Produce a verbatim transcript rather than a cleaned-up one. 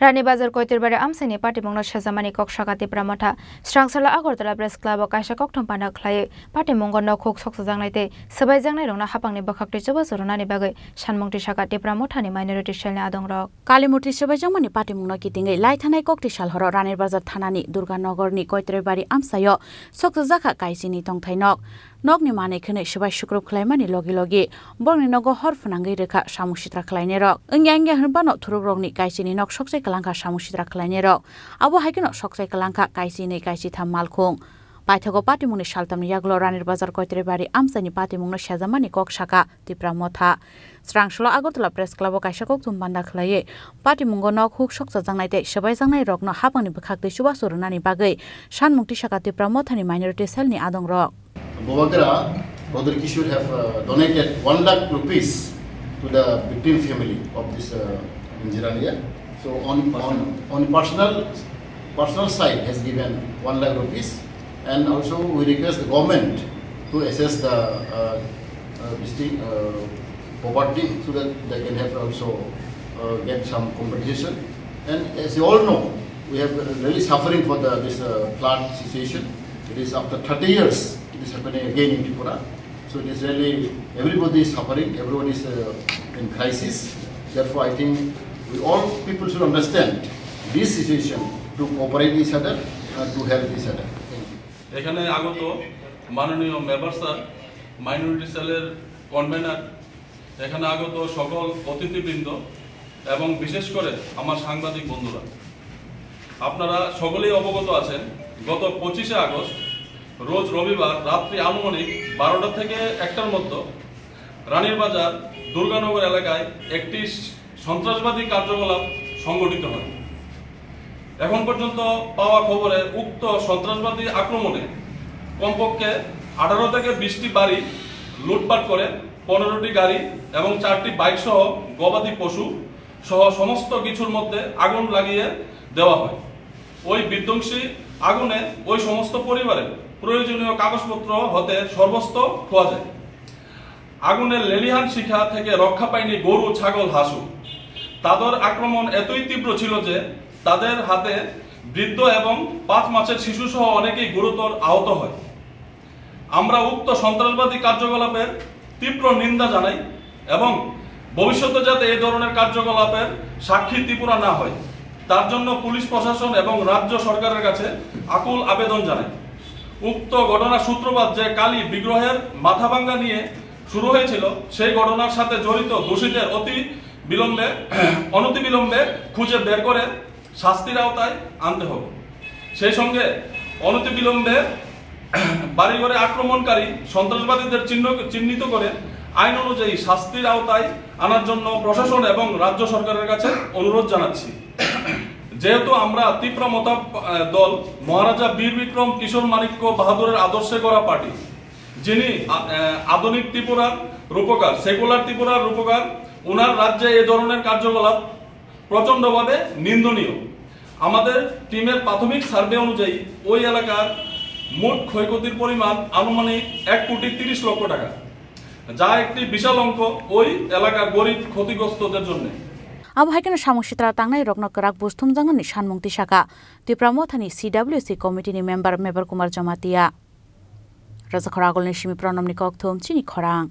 Rani Bazar Koitribari amchaini patimungno sejamani kok saka Tipra Motha. Srangsalo Agartala Press Club o kaisa kokthum panda khlaiwi patimungo nokhuk sokchajaknai tei swbaijaknairokno haphangni bwkhaktwi chubachu rwnani bagwi sanmung tisaka Tipra Mothani minority cell ni adongrok. Kalimurti swbaijakmani patimungno kitingwi laithanai kokti sal horo Ranir Bazar thanani Durga Nogorni Koitribari amchaio sokchajakha kaisini tongthai nok. Nokni manwi khwnwi swbai sukrup khlaimani logi logi borokni nogo hor phwnangwi rwkha samung sitra khlainairok. Wngya wngya hwnbano thurukrokni kaisini nok sokchai kwlangkha samung sitra khlainairok. Abo hai kheno sokchai kwlangkha kaisini kaisitham malkhung. Paithago patimungni saltamni yagulo Ranir Bazar Koitribari amchaini patimungno sejamani kok saka Tipra Motha. Srangsalo Agartala Press Club o kaisa kokthum panda khlaiwi patimungo nokhuk sokchajaknai tei swbaijaknairokno haphangni bwkhaktwi chubachu rwnani bagwi sanmung tisaka Tipra Mothani minority cell ni adongrok. Bobagra, Brother Kishore have, uh, donated one lakh rupees to the victim family of this, uh, Injirani. So on, on, on personal, personal side has given one lakh rupees, and also we request the government to assess the, uh, uh, this thing, uh, poverty, so that they can have also, uh, get some compensation. And as you all know, we have really suffering for the, this, uh, flood situation. It is after thirty years, it is happening again in Tripura. So it is really, everybody is suffering, everybody is, uh, in crisis. Therefore, I think we all people should understand this situation to cooperate each other, uh, to help each other. Thank you. এখানে আগত মাননীয় member sir, minority সেলের কনভেনার, এখানে আগত সকল অতিথিবৃন্দ এবং বিশেষ করে আমার সাংবাদিক বন্ধুরা, আপনারা সকলেই অবগত আছেন, গত পঁচিশে আগস্ট রোজ রবিবার রাত্রি আনুমানিক বারোটা থেকে একটার মধ্যে রানীর বাজার দুর্গানগর এলাকায় একটি সন্ত্রাসবাদী কার্যকলাপ সংঘটিত হয়। এখন পর্যন্ত পাওয়া খবরে উক্ত সন্ত্রাসবাদী আক্রমণে কমপক্ষে আঠারো থেকে বিশটি বাড়ি লুটপাট করে, পনেরোটি গাড়ি এবং চারটি বাইক সহ গবাদি পশু সহ সমস্ত কিছুর মধ্যে আগুন লাগিয়ে দেওয়া হয়। ওই বিধ্বংসী আগুনে ওই সমস্ত পরিবারের প্রয়োজনীয় কাগজপত্র হতে সর্বস্ব খোয়া যায়। আগুনের লেলিহান শিখা থেকে রক্ষা পায়নি গরু, ছাগল, হাঁসও। তাদের আক্রমণ এতই তীব্র ছিল যে তাদের হাতে বৃদ্ধ এবং পাঁচ মাসের শিশুসহ অনেকেই গুরুতর আহত হয়। আমরা উক্ত সন্ত্রাসবাদী কার্যকলাপের তীব্র নিন্দা জানাই এবং ভবিষ্যতে যাতে এই ধরনের কার্যকলাপের সাক্ষী ত্রিপুরা না হয়, তার জন্য পুলিশ প্রশাসন এবং রাজ্য সরকারের কাছে আকুল আবেদন জানাই। উক্ত ঘটনার সূত্রপাত যে কালী বিগ্রহের মাথাভাঙ্গা নিয়ে শুরু হয়েছিল, সেই ঘটনার সাথে জড়িত দোষীদের অতি বিলম্বে, অনতিবিলম্বে খুঁজে বের করে শাস্তির আওতায় আনতে হবে। সেই সঙ্গে অনতিবিলম্বে বাড়িঘরে আক্রমণকারী সন্ত্রাসবাদীদের চিহ্ন-, চিহ্নিত করে আইন অনুযায়ী শাস্তির আওতায় আনার জন্য প্রশাসন এবং রাজ্য সরকারের কাছে অনুরোধ জানাচ্ছি। যেহেতু আমরা তিপ্রা মথা, আহ, দল মহারাজা বীর বিক্রম কিশোর মাণিক্য বাহাদুরের আদর্শে গড়া পার্টি, যিনি, আ-, আহ, আধুনিক ত্রিপুরার রূপকার, সেকুলার ত্রিপুরার রূপকার, ওনার রাজ্যে এ ধরনের কার্যকলাপ প্রচণ্ডভাবে নিন্দনীয়। আমাদের টিমের প্রাথমিক সার্ভে অনুযায়ী ওই এলাকার মোট ক্ষয়ক্ষতির পরিমাণ আনুমানিক এক কোটি তিরিশ লক্ষ টাকা, যা একটি বিশাল অঙ্ক ওই এলাকার গরিব ক্ষতিগ্রস্তদের জন্য। Abo hai kheno samung sitra tangnai rokno kwrak buj thumjaknani sanmung tisaka Tipra Mothani C W C committee ni member Mebar Kumar Jamatia. Rajakhor Agulni simi Pronomni kokthum chini khorang.